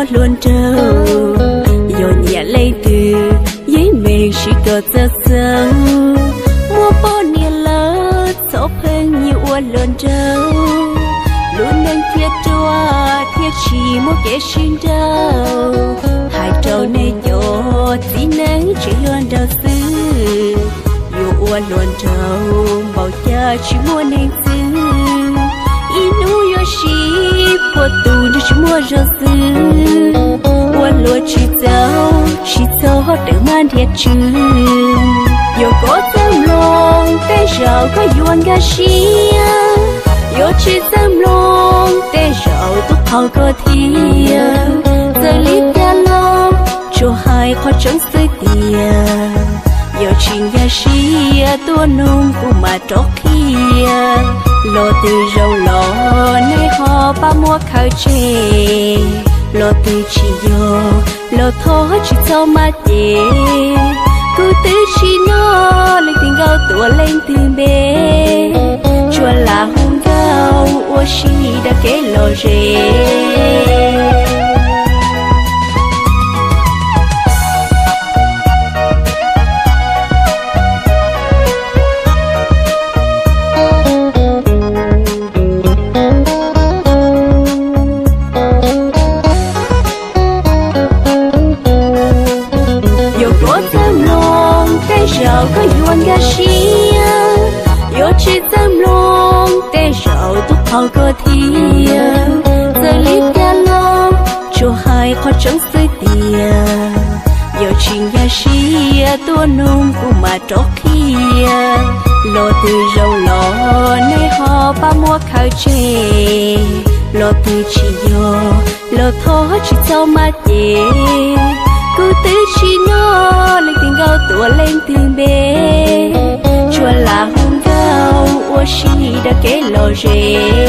Hluas nraug, yog nyiam leej twg, yeej meej siv kom txawv txawv. Muaj poj niam lawm txhob pheej nyiam ua hluas nraug, lub neej thiaj ruaj thiaj tsis muaj kev sib nrauj. Hais rau nej cov txiv neej tseem yuav nraug xwb, yuav ua hluas nraug npaum cas tsis muaj neeg txwv. Ib hnub yuav sib puag tus nrog tsis muaj zog xwb. Ua hluas tsis txaus, tsis txog dawm mab nrhiav tswv. Yog koj txawj mloog, tej zaum koj yuav nkag siab. Yog tsis txawj mloog, tej zaum tub qhau koj thiab. Txawm li cas los tsuas hais qhov tseeb xwb tiag. Yog tsis nkag siab tuaj nug kuv mam rov qhia. Los twg zoo los nej ho pab muab khaws tseg. Los twg tsis yog los thov tsis txhob maj ces. Kuv twb tsis nyob leej twg nkauj tuav leej twg npe, tsuas lam hu nkauj ua si dag kev lom zem. Yog koj txawj mloog, tej zaum koj yuav nkag siab. Yog tsis txawj mloog, tej zaum tub qhau koj thiab. Txawm li cas los tsuas hais qhov tseeb xwb tiag. Yog tsis nkag siab tuaj nug kuv mam rov qhia. Los twg zoo los nej ho pab muab khaws tseg. Los twg tsis yog los thov tsis txhob maj ces. Kuv twb tsis nyob leej twg nkauj tuav leej twg npe, tsuas lam hu nkauj ua si dag kev lom zem.